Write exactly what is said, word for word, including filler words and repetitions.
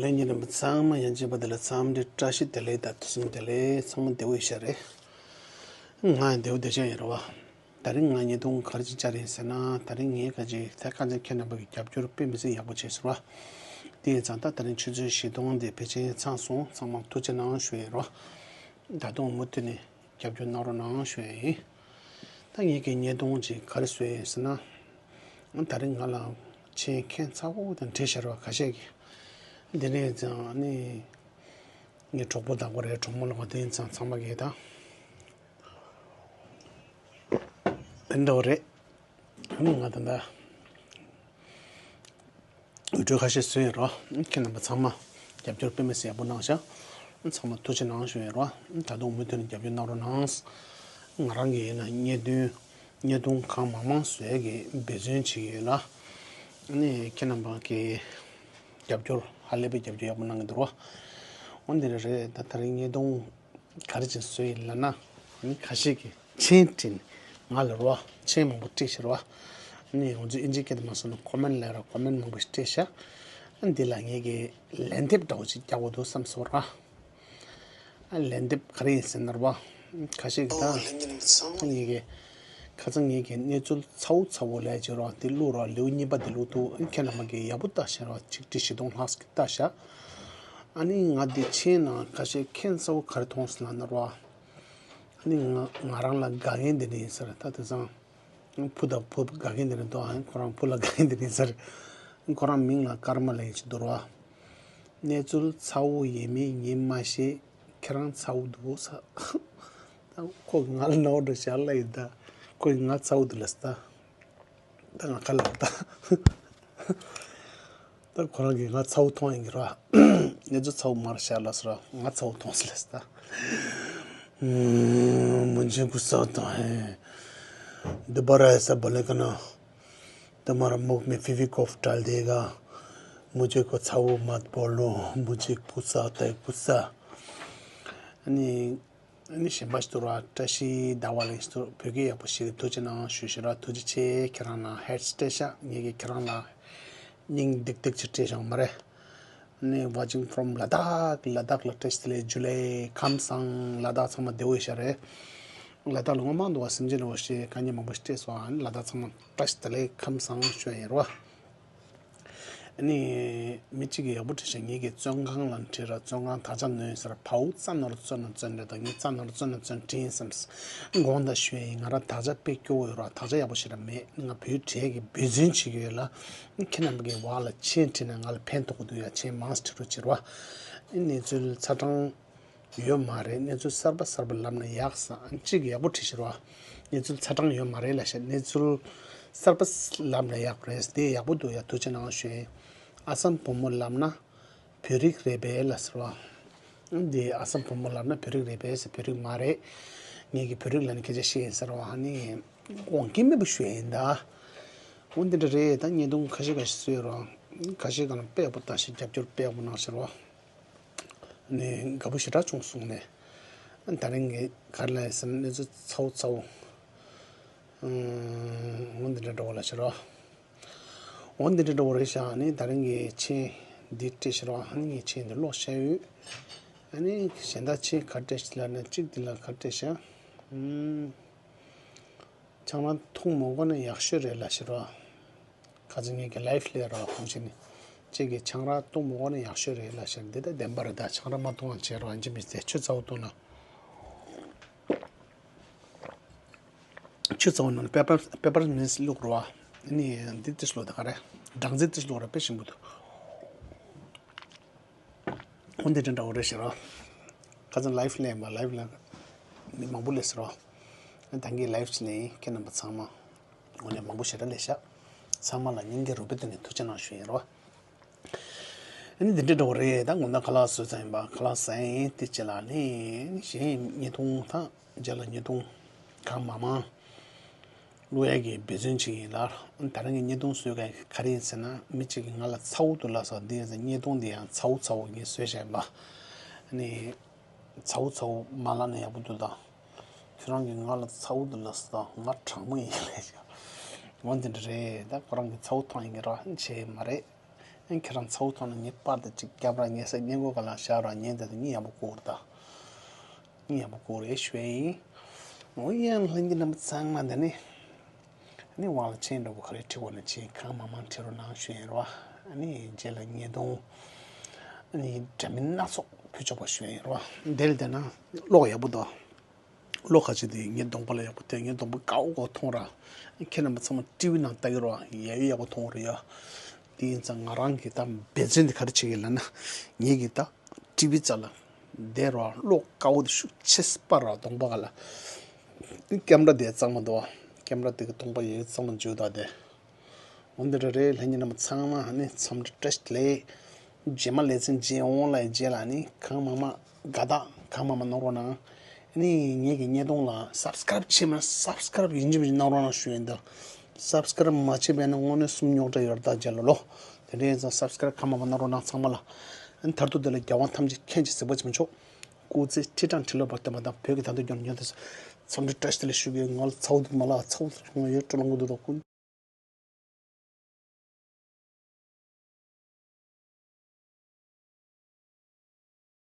ལན་ཉིན་རིམ་པ་ཚང་མ་ཡང་བྱས་པ་དེ་ལ་འཚམས་འདྲི་བཀྲ་ཤིས་བདེ་ལེགས་དང་དུས་གསུམ་བདེ་ལེགས། ཚང་མ་བདེ་བོ་ཡོད་ཤག་རེད། ང་ཡང་བདེ་བོ་བདེ་ཤག་ཡིན་རེད་བ། ད་རིང་ང་བརྙན་ཐུང་ག་རེ་ཅིག་བཅར་ཡིན་ཟེར་ན། ད་རིང་ངས་ག་ཅིག་ད་གང་ཅི་ཁྱེད་རྣམ་པ་གི་རྒྱབ་སྐྱོར་དཔེ་མི་སྲིད་ཡག་པོ་བྱས་སོང་ར། དེ་ཡིན་ཙང་ད་ད་རིང་ཆུ་ཚོད་བཞི་སྟོང་དེ་ཕལ་ཆེར་ཚང་སོང་། ཚང་མ་ཐུགས་རྗེ་གནང་ཞུ་ཡིན་རོ། ད་དུང་མུ་མཐུད་ནས་རྒྱབ་སྐྱོར་གནང་རོགས་གནང་ཞུ་ཡ་ཡིན། ད་ངེད་ཀྱི་བརྙན་ཐུང་ཅིག་ག་རེ་བཟོས་ཡིན་ཟེར་ན། ད་རིང་ང་ལ་མཆན་ཁྱད་མཚར་པོ་དང་བྲིས་བཞག་རེད་བ། ཁ་ཤས་ཀྱིས། འདི་ནས་ཙང་ནི་ངའི་གྲོགས་པོ་དང་པོ་རེད། གྲོགས་མོ་ལོག་དེ་ཡིན་ཙང་ཚང་མ་གིས་ད་འདྲ་བོ་རེད། ང་ད་ལྟ་འུད་སྒྲོན་ཁ་ཤས་བཟོས་ཡོད་རོ། ཁྱེད་རྣམ་པ་ཚང་མ་རྒྱབ་སྐྱོར་དཔེ་མི་སྲིད་ཡག་པོ་གནང་ཤག། ཚང་མ་ཐུགས་རྗེ་གནང་ཞུ་ཡོད་རོ། ད་དུང་མུ་མཐུད་ནས་རྒྱབ་སྐྱོར་གནང་རོགས་གནང་། ང་རང་གི་ཡིན་ན་བརྙན་ཐུང་བརྙན་ཐུང་གང་མང་མང་བཟོ་ཡ་གི་འབད་བརྩོན་བྱེད་ཀྱི་ཡོད་ལ། ཨ་ནི་ཁྱེད་རྣམ་པ་གི་རྒྱབ་སྐྱོར་ཧ་ལས་པའི་རྒྱབ་སྐྱོར་ཡག་པོ་གནང་གི་འདུག་རོ། འོ་འདི་རེད་རེད། ད་ད་རིང་བརྙན་ཐུང་ག་རེ་ཅིག་བཟོས་ཡིན་ལབ་ན། ཨ་ནི་ཁ་ཤས་ཀྱིས་མཆན་བྲིས་ནས་ང་ལ་རོ། མཆན་མང་པོ་བྲིས་ཤག་རོ། ཨ་ནི་ང་ཚོ་ཨིན་ཇིའི་སྐད་དུ་མ་སོང་ན་ཀོ་མེན་ལབ་ར། ཀོ་མེན་མང་པོ་ཞིག་བྲིས་ཤག། ཨ་འདི་ལ་ངེད་ཀྱིས་ལན་འདེབས་འདྲ་བོ་ཅིག་རྒྱག་དགོས་འདུག་བསམ་སོང་ར། ཨ་ལན་འདེབས་ག་རེ་ཡིན་ཟེར་ན་ར་བ། ཁ་ཤས་ཀྱིས་ད་ངེད་ཀྱིས་ཁ་སང་ངེད་ཀྱིས་གནས་ཚུལ་ཚ་བོ་ཚ་བོ་ལས་བྱེད་ར་དེ་བླུགས་ར། ལེའུ་གཉིས་པ་དེ་བླུགས་འདུག། ཨ་ཁྱེད་རྣམ་པ་གིས་ཡག་པོ་ལྟ་ཤག་ར། ཆིག་ཁྲི་བཞི་སྟོང་ལྷག་ཙམ་གྱིས་ལྟ་ཤག། ཨ་ནི་ང་འདི་མཆན་ནང་ཁ་ཤས་ཁྱད་མཚར་པོ་ག་རེ་མཐོང་སོང་ལབ་ན་ར་བ། ཨ་ནི་ང་ང་རང་ལ་དགའ་མཁན་དེ་འདྲ་ཡིན་ཟེར། ད་དེང་སང་བུ་དང་བུ་དགའ་མཁན་དེ་འདྲ་འདུག། ཨ་ཁོ་རང་བུ་ལ་དགའ་མཁན་དེ་འདྲ་ཡིན་ཟེར། ཁོ་རང་མིང་ལ་ཀརྨ་ལབ་ཡིན་ཅིག་འདུག་ར་བ། གནས་ཚུལ་ཚ་བོ་ཡིན་མིན་ངས་མ་ཤེས། ཁྱེད་རང་ཚ་བོ་འདུག་ས། ད་ཁོ་གིས་ང་ལ་ནོར་འགྲོ་ཤག་ལབ་ཡིན། ད་ཁོ་གིས་ང་ཚ་བོ་འདུག་ལབ་ས། ད་ད་ང་ཁ་ལབ་ད། ད་ཁོ་རང་གིས་ང་ཚ་བོ་མཐོང་ཡིན་གྱི་ར། ངེད་ཚོ་ཚ་བོ་མ་རེད་ཤག་ལབ་ས་ར། ང་ཚ་བོ་མཐོང་སོང་ལབ་ས་ད། मुझे गुस्सा आता है। दोबारा ऐसा बोलेगा ना, तुम्हारा मुख में फेविकोल डाल देगा। मुझे को छाऊ मत बोलो, मुझे गुस्सा आता है, गुस्सा। ཨ་ནི་ཨ་ནི་གཞན་པ་ཞིག་འདུག་ར། བཀྲ་ཤིས་ཟླ་བ་ལགས་ཞིག་འདུག། བོད་སྐད་ཡག་པོ་ཤེས་ཀྱི་འདུག། ཐུགས་རྗེ་གནང་ཞུ་ཞུ་ར། ཐུགས་རྗེ་ཆེ། ཁྱེད་རང་ལ་ཧེར་སྤྲད་ཤག། ངེད་ཀྱིས་ཁྱེད་རང་ལ་སྙིང་ཏིག་ཏིག་ཅིག་སྤྲད་ཤག་མ་རེད། ནི་watching from Ladakh. ལ་དྭགས་ལ་བཀྲ་ཤིས་བདེ་ལེགས་ཇུ་ལེ། ཁམས་བཟང་། ལ་དྭགས་ཚང་མ་བདེ་བོ་ཡོད་ཤག་རེད། ལ་དྭགས་ལ་སྔོན་མ་འདུག་བ། སེམས་ཅན་འདྲ་བོ་ཞེས་དཀའ་ངལ་མང་པོ་ཞིག་སྤྲད་སོང་། ཨ་ནི་ལ་དྭགས་ཚང་མ་བཀྲ་ཤིས་བདེ་ལེགས། ཁམས་བཟང་ཞུ་ཡ་ཡིན་རོ། ཨ་ནི་མི་གཅིག་གིས་ཡག་པོ་བྲིས་ཤག། ངེད་ཀྱིས་བཙོན་ཁང་ལ་ཁྲིད་ར། བཙོན་ཁང་དག་ཆ་ནོན་ཟེར། བའུ་རྩ་ནོར་བཙོན་ན་བཙོན་རེད། ད་ངས་རྩ་ནོར་བཙོན་ན་བཙོན་བྲིས་ཡིན་བསམས། དགོངས་དག་ཞུ་ཡ་ཡིན། ང་རང་དག་ཆ་དཔེ་སྐྱོ་བོ་ཡོད་ར། དག་ཆ་ཡག་པོ་ཞིག་ར་མེད། ང་བོད་བྲལ་གི་འབད་བརྩོན་བྱེད་ཀྱི་ཡོད་ལ། ཁྱེད་རྣམ་པ་གིས་བར་ལ་མཆན་བྲིས་ན་ང་ལ་ཕན་ཐོགས་ཀྱི་འདུག་ཡ། མཆན་མང་ཙམ་བྲིས་རོགས་བྱེད་རོགས། ཨ་ནི་གནས་ཚུལ་ཚ་གྲང་ཡོད་མ་རེད། གནས་ཚུལ་གསར་པ་གསར་པ་ལབ་ན་ཡག་ས། ཨ་ནི་གཅིག་ཡག་པོ་བྲིས་ཤག་རོགས། གནས་ཚུལ་ཚ་གྲང་ཡོད་མ་རེད་ལབ་ཤག། གནས་ཚུལ་གསར་པ་ལབ་ན་ཡག་པོ་རེད། དེ་ཡག་པོ་འདུག་ཡ། ཐུགས་རྗེ་གནང་ཞུ་ཡ་ཡིན། ཨ་སམ་བུ་མོ་ལབ་ན་བོད་རིགས་རེད་པས་ལབ་ཟེར་བ། འདི་ཨ་སམ་བུ་མོ་ལབ་ན་བོད་རིགས་རེད་པས་ཟེར། བོད་རིགས་མ་རེད། ངེད་ཀྱིས་བོད་རིགས་ལབ་ན་སྐད་ཆ་བཤད་ཡིན་ཟེར་བ། ཨ་ནི་དབང་སྐྱིད་མེད་པ་ཞུ་ཡ་ཡིན་ད། འོ་འདི་འདྲ་རེད། ད་བརྙན་ཐུང་ཁ་ཤས་ཁ་ཤས་བཟོས་ཡོད་ར། ཁ་ཤས་གང་ལ་དཔེ་ཡག་པོ་ལྟ་ཤག། རྒྱབ་སྐྱོར་དཔེ་ཡག་པོ་གནང་ཤག་ར། ནི་དགའ་པོ་ཞེ་དྲག་བྱུང་སོང་ནས། ད་རིང་གི་ག་རེ་ལབ་ཡིན་ཟེར་ན། གནས་ཚུལ་ཚ་བོ་ཚ་བོ། འོ་འདི་འདྲ་འདྲ་བོ་ལབ་ཤག་ར། འོ་འདི་འདྲ་འདྲ་བོ་རེད་ཤག། ཨ་ནི་ད་རིང་གི་མཆན་འདི་བྲིས་ཤག་ར། ཨ་ནི་ངས་མཆན་འདི་ཀློག་བཞག་ཡོད། ཨ་ནི་གཞན་དག་མཆན་ག་རེ་བྲིས་ཤག་ལབ་ན། གཅིག་འདི་ལ་ག་རེ་བྲིས་ཤག། ཨུམ། ཆང་རག་འཐུང་མ་དགོས་ན་ཡག་ཤོས་རེད་ལབ་ཤག་ར། ཁ་སང་ངེད་ཀྱི་ལའིབ་ལས་ར་ཁོང་ཅིག་ནི། གཅིག་གིས་ཆང་རག་འཐུང་མ་དགོས་ན་ཡག་ཤོས་རེད་ལབ་ཤག། འདི་ད་བདེན་པ་རེད། ད་ཆང་རག་མ་འཐུང་བ་བྱས་ར། ཨ་ཅེ་མི་ཚེ་ཆུ་ཚ་བོ་འཐུང་ན། ཆུ་ཚ་བོ་ནང་པེ་པར་པེ་པར་མིན་བླུགས་རོ། ཨ་ནི་འདི་ཏིས་ལོ་ད་ག་རེ། སྦྲང་རྩི་ཏིས་ལོ་ར། དཔེ་ཞིམ་པོ་འདུག། འོ་འདི་འདྲ་འདྲ་བོ་རེད་ཤག་ར། ཁ་སང་ལའིབ་ལས་མ་ལའིབ་ལ་མི་མང་པོ་སླེབས་སོང་ར། ད་གིན་ལའིབ་ཅིག་ནས་ཁྱེད་རྣམ་པ་ཚང་མ་འོ་ནས་མང་པོ་ཞེ་དྲག་སླེབས་ཤག། ཚང་མ་ལ་སྙིང་གི་རུས་པའི་གཏིང་ནས་ཐུགས་རྗེ་གནང་ཞུ་ཡིན་ར། ཨ་ནི་འདི་འདྲ་འདྲ་བོ་རེད། ད་དགོང་དག་ཁ་ལག་བཟོས་ཚར་ཡིན་པ། ཁ་ལག་ཟ་ཡིན། དེ་རྗེས་ལ་ནི་གཞན་བརྙན་ཐུང་དང་། རྗེས་ལ་བརྙན་ཐུང་གང་མང་མང་བླུག་ཡག་གི་འབད་བརྩོན་བྱེད་ཀྱི་ཡིན་ལགས། ད་རིང་གི་བརྙན་ཐུང་བཟོས་ག་ག་རེ་ཡིན་ཟེར་ན། མི་གཅིག་གིས་ང་ལ་ཚ་བོ་འདུག་ལབ་སོང་། འདི་ཡིན་ཟེར། བརྙན་ཐུང་འདི་ཡང་ཚ་བོ་ཚ་བོ་ངས་བཟོས་བཞག་ཡིན་པ། ཨ་ནི་ཚ་བོ་ཚ་བོ་མ་ལབ་ན་ཡག་པོ་འདུག་ད། ཁྱོད་རང་གིས་ང་ལ་ཚ་བོ་འདུག་ལབ་སོང་། ང་གྲང་མོ་ཡིན་ལབ་བཞག། འོ་འདི་འདྲ་རེད། ད་ཁོ་རང་གིས་ཚ་བོ་མཐོང་ཡིན་གྱི་ར། བྱས་མ་རེད། ཁྱེད་རང་ཚ་བོ་ཐོག་ན་ངའི་པར་དེ་གཅིག་རྒྱབ་ར་ངའི་སེ་སྙན་གོ་ག་ལ་ཤར་ར་ཉན་དེ་ངས་ཡག་པོ་གོ་ར་ད། ངས་ཡག་པོ་གོ་རེད་ཞུ་ཡིན། འོ་ཡང་ལྷན་རྒྱས་རྣམ་པ་ཚང་མ་འདི་ནི། ནི་དབང་ལ་ཆེན་འདྲ་བོ་ག་རེ་ཁྲི་གོ་ནས་ཆེན་གང་མང་མང་ཁྲི་རོ་ནང་ཞུ་ཡིན་ར་བ། ནི་རྗེས་ལ་ཉེ་དོང་། ནི་འདྲ་མིན་སྣ་ཚོགས་ཕུལ་ཆོག་པ་ཞུ་ཡིན་ར་བ། འདིར་བསྡད་ན་ཀློག་ཡག་པོ་འདུག་ཀློག་ཁ་ཅིག་དེ་ངའི་གདོང་པ་ལ་ཡག་པོ་དེ་ངའི་གདོང་པ་དགའ་བོ་གོ་མཐོང་ར། ཁྱེད་རྣམ་པ་ཚང་མ་ཊི་ཝི་ནང་ལྟ་གི་རོགས་ཡ་ཡོད་ཡག་པོ་མཐོང་རེད་ཡ། དེ་ཡིན་ཙང་ང་རང་གི་ད་འབད་བརྩོན་དེ་ག་རེ་བྱེད་ཀྱི་ལབ་ན། ངེད་ཀྱི་ད་ཊི་ཝི་རྩ་ལ་བསྡད་རོགས་ཀློག་དགའ་བོ་དེ་ཤུགས་ཆེ་སྤར་རོགས་གདོང་པ་ག་ལ། ཀེམ་ར་དེ་གཙང་མ་འདུག་བ། ཀེམ་ར་དེ་གི་གདོང་པ་ཡོད་གཙང་མ་འཇུ་ད་དེ། འོན་ཏེ་རེ་རེ་ལྷན་རྒྱས་རྣམ་པ་ཚང་མ་ནི་འཚམས་འདྲི་བཀྲ་ཤིས་བདེ་ལེགས། རྗེས་མ་ལེ་ཚན་རྗེས་འོང་ལ་རྗེས་ལ་ནི་གང་མང་མང་དགའ་རྟགས་གང་མང་མང་གནང་རོགས་གནང་། ནི་ངེད་ཀྱི་ཉེ་དོང་ལ་སབ་སི་ཀ་རབ་བྱས་མ་སབ་སི་ཀ་རབ་ཡིན་གཅིག་མིན་གཅིག་གནང་རོགས་གནང་ཞུ་ཡིན་ད། སབ་སི་ཀ་རབ་མ་བྱས་པས་ན་དངོས་གནས་སུམ་རྙོག་དྲ་ཡོད་རྟགས་རྗེས་ལ་ལོ། དེ་འདྲ་ཡིན་ཙང་སབ་སི་ཀ་རབ་གང་མང་མང་གནང་རོགས་གནང་ཚང་མ་ལ། མཐར་ཐུག་དེ་ལ་རྒྱལ་དབང་ཐམས་ཅད་མཁྱེན་ཅིང་གཟིགས་པ་ཆེན་པོ་མཆོག་སྐུ་ཚེ་ཁྲི་ཕྲག་ཁྲི་ལོ་བར་དུ་མ་དང་བོད་ཀྱི་དང་དུ་རྒྱུན་ཉོན་དུ་འཚམས་འདྲི་བཀྲ་ཤིས་བདེ་ལེགས་ཞུ་གི་ཡོད། ང་ལ་ཚ་བོ་འདུག་མ་ལ་ཚ་བོ་ང་ཡོད་སྤྲོ་ལོང་གི་འདུག་དོ་ཀུན།